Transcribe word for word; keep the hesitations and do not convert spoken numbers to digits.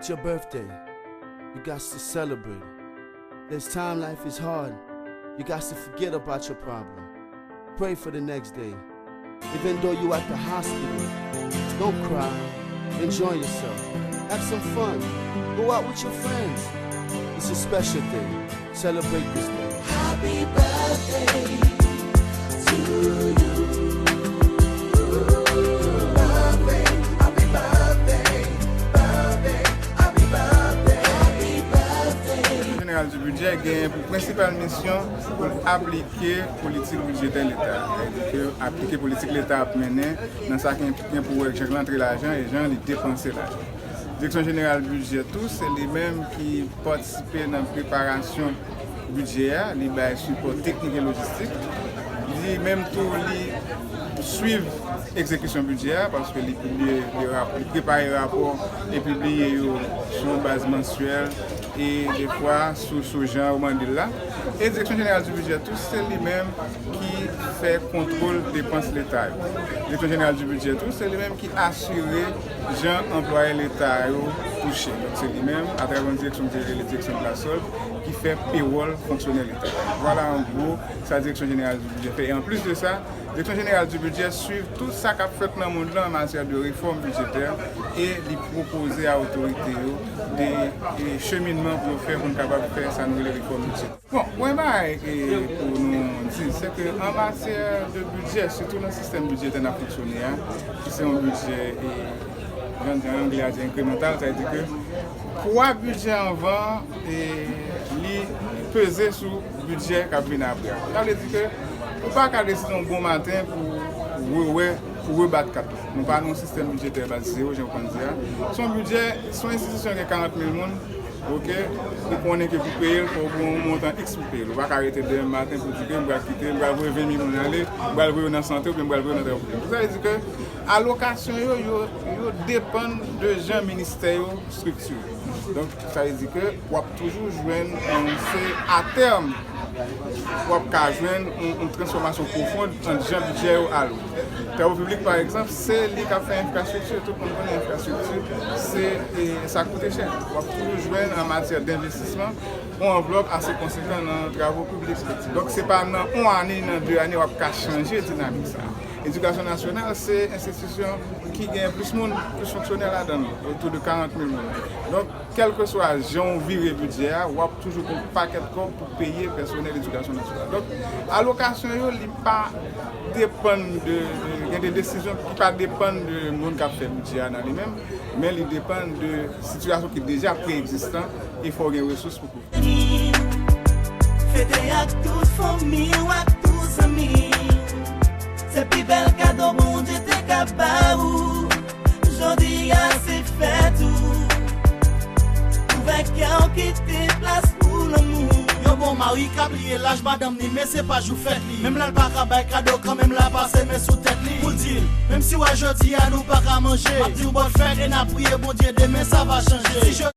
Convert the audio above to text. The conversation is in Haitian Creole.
It's your birthday. You got to celebrate. There's time life is hard. You got to forget about your problem. Pray for the next day. Even though you at the hospital, don't cry. Enjoy yourself. Have some fun. Go out with your friends. It's a special day. Celebrate this day. Happy birthday to you. Birthday, happy birthday, birthday, happy birthday, happy birthday. Direksyon Jeneral di Bidjè gen pou prensipal misyon pou l aplike politik bidjetè Leta a. Sa vle di ke aplike politik Leta ap mennen nan sa ki gen pou wè ak jan l antre lajan e jan li depanse lajan. Direksyon Jeneral Bidjè tou, se li menm ki patisipe nan preparasyon bidjè a, li bay sipò teknik e lojistik. Li menm tou, li swiv egzekisyon bidjè a, paske li pibliye, li rap-, li prepare rapò e pibliye yo sou yon baz mansyèl e defwa sou, sou jan yo mande l la. E Direksyon Jeneral di Bidjè tou, se li menm ki fè kontwòl depans Leta yo. Direksyon Jeneral di Bidjè tou, se li menm ki asire jan anplwaye Leta yo touche. Donk, se li menm, atravè yon direksyon ki rele Direksyon de la Solde, ki fè pewòl fonksyonè Leta yo. Vwala, an gwo, sa Direksyon Jeneral di Bidjè fè. E anplis de sa, Direksyon Jeneral di Bidjè swiv tout sa k ap fèt nan mond lan an matyè de refòm bidjetè e li pwopoze a otorite yo de, de cheminman pou yo fè, pou n kapab fè sa nou rele refòm bidjetè. Bon, premye bagay ke pou nou di, se ke an matyè de bidjè, sitou nan sistèm bidjetè n ap fonksyone a, ki se yon bidjè, e, jan, jan anglè a di enkremantal, sa vle di ke pwa bidjè anvan, e, li peze sou bidjè k ap vin apre a. Sa vle di ke ou pa ka deside yon bon maten pou rewè, pou rebat kat la. Nou pa nan yon sistèm bidjetè baz zewo, jan yo konn di a. Se yon bidjè, se yon enstitisyon ki gen karant mil moun, oke? Ou konnen ke pou peye l, fò w gen yon montan X pou peye l. Ou pa ka rete demen maten pou di ke m pral kite, m pral voye ven mil moun ale, m pral voye yo nan sante oubyen m pral voye yo nan travay piblik. Sa vle di ke alokasyon yo, yo, yo depann de jan ministè yo estriktire. Donk, sa vle di ke w ap toujou jwenn, e, se atèm, w ap ka jwenn yon, yon transfòmasyon pwofon ant jan bidjè yo ale. Travay piblik, pa egzanp, se li k ap fè enfrastrikti. Tout moun konnen enfrastrikti, se, e, sa koute chè. W ap toujou jwenn an matyè denvestisman, yon anvlòp ase konsekan nan travay piblik. Donk, se pa nan yon ane, nan de ane, w ap ka chanje dinamik sa a. Edikasyon nasyonal, se enstitisyon ki gen plis moun, plis fonksyonè ladan l, otou de karant mil moun. Donk, kèlkeswa jan w vire bidjè a, w ap toujou gen yon pakèt kòb pou peye pèsonèl edikasyon nasyonal. Donk, alokasyon yo, li pa depann de, de, gen de desizyon ki pa depann de moun k ap fè bidjè a nan li menm, men li depann de sitiyasyon ki deja pre-egzistan e fò w gen resous pou kouvri. Fete ak tout fanmi w, ak tout zanmi w. Se pi bèl kado Bondye te ka ba ou. Jodi a se fèt ou. Ouvè kè w, kite plas pou lanmou. Yon bon mari ka bliye laj madanm li, men se pa jou fèt li. Menm lè l pa ka bay kado, kanmenm l ap pase men sou tèt li. Pou l di l, menm si w wè jodi a nou pa ka manje, m ap di w bòn fèt e n ap priye Bondye demen sa va chanje. Si je-